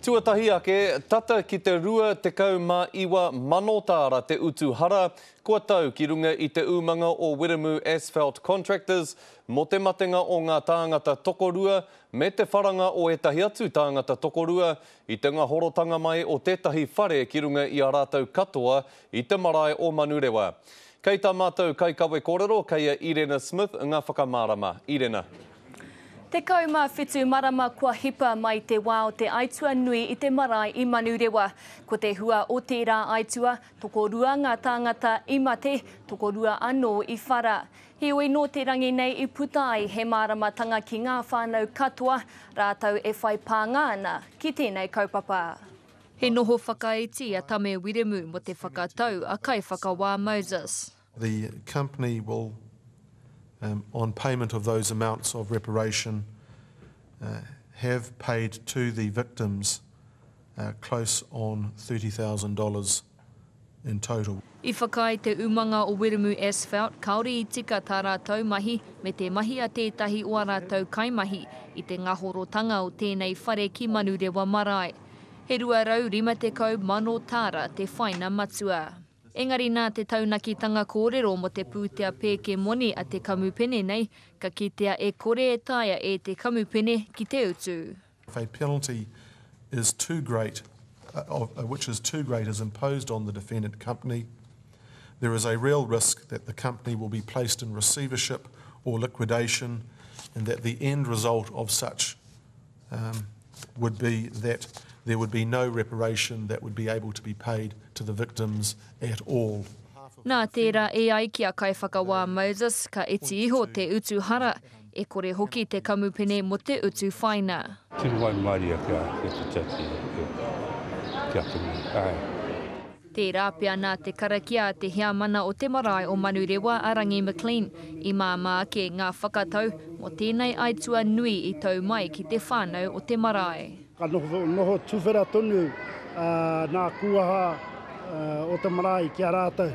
Tuatahi ake, tata ki te 29 mano tāra te utu hara kua tau ki runga i te umanga o Wiremu Asphalt Contractors mō te matenga o ngā tāngata tokorua me te wharanga o ētahi atu tāngata tokorua i te ngahorotanga mai o tētahi whare ki runga i a rātou katoa i te marae o Manurewa. Kei tā mātou kaikawe kōrero, kei a Irena Smith ngā whakamārama. Irena. 17 marama kua hipa mai te wā o te aitua nui i te marae i Manurewa. Ko te hua o tērā aitua, tokorua ngā tāngata i mate, tokorua anō i whara. Heoi nō te rangi nei i puta ai he māramatanga ki ngā whānau katoa, rātou e whai pānga ana ki tēnei kaupapa. He noho whakaiti a Tame Wiremu mō te whakatau a Kaiwhakawā Moses. The company will, um, on payment of those amounts of reparation, uh, have paid to the victims uh, close on $30,000 in total. I whakaae te umanga o Wiremu Asphalt kāore i tika tā rātou mahi me te mahi a tētahi o ā rātou kaimahi i te ngahorotanga o tēnei whare ki Manurewa Marae. He 250,000 tāra te whaina matua. Engari nā te taunakitanga kōrero mō te pūtea pēke moni a te kamupene nei, ka kitea e kore e taea e te kamupene ki te utu. If a penalty is too great, uh, of, uh, which is too great, is imposed on the defendant company, there is a real risk that the company will be placed in receivership or liquidation, and that the end result of such um, would be that there would be no reparation that would be able to be paid to the victims at all. Nā tērā e ai ki a Kaiwhakawā Moses, ka iti iho te utu hara, e kore hoki te kamupene mō te utu whaina. Tino waimaria kia, kia te tiati, kia te nei. Ai. Tērā pea nā te karakia a te heamana o te marae o Manurewa a Rangi McLean i māmā ake ngā whakatau mō tēnei aitua nui i tau mai ki te whānau o te marae. Ka noho, noho tuwhera tonu uh, nā kūaha uh, o te marae ki a rātou.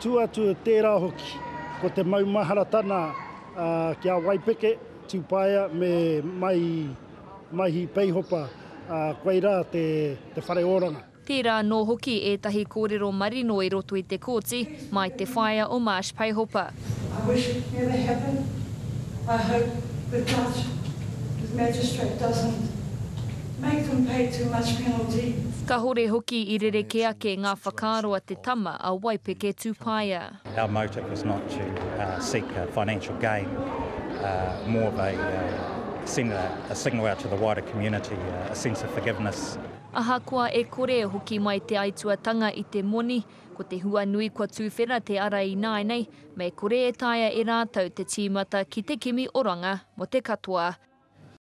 Tū atu tērā hoki, ko te maumaharatana uh, ki a Waipeke, Tūpaea me Mai, Maihi Peihopa, uh, koirā te, te whare oranga. Tērā anō hoki ētahi kōrero marino i roto i te kōti, mai te whaea o Marsh Peihopa. I wish it never happened. I hope the judge, the magistrate doesn't make them pay too much penalty. Kahore hoki i rerekē ake ngā whakaaro a te tama a Waipeke Tūpaea. Our motive was not to uh, seek a financial gain, uh, more of a uh, send a, a signal out to the wider community, uh, a sense of forgiveness. Ahakoa e kore e hoki mai te aituatanga i te moni, ko te hua nui kua tūwhera te ara i nāianei, me kore e taea e rātou te tīmata ki te kimi oranga mō te katoa.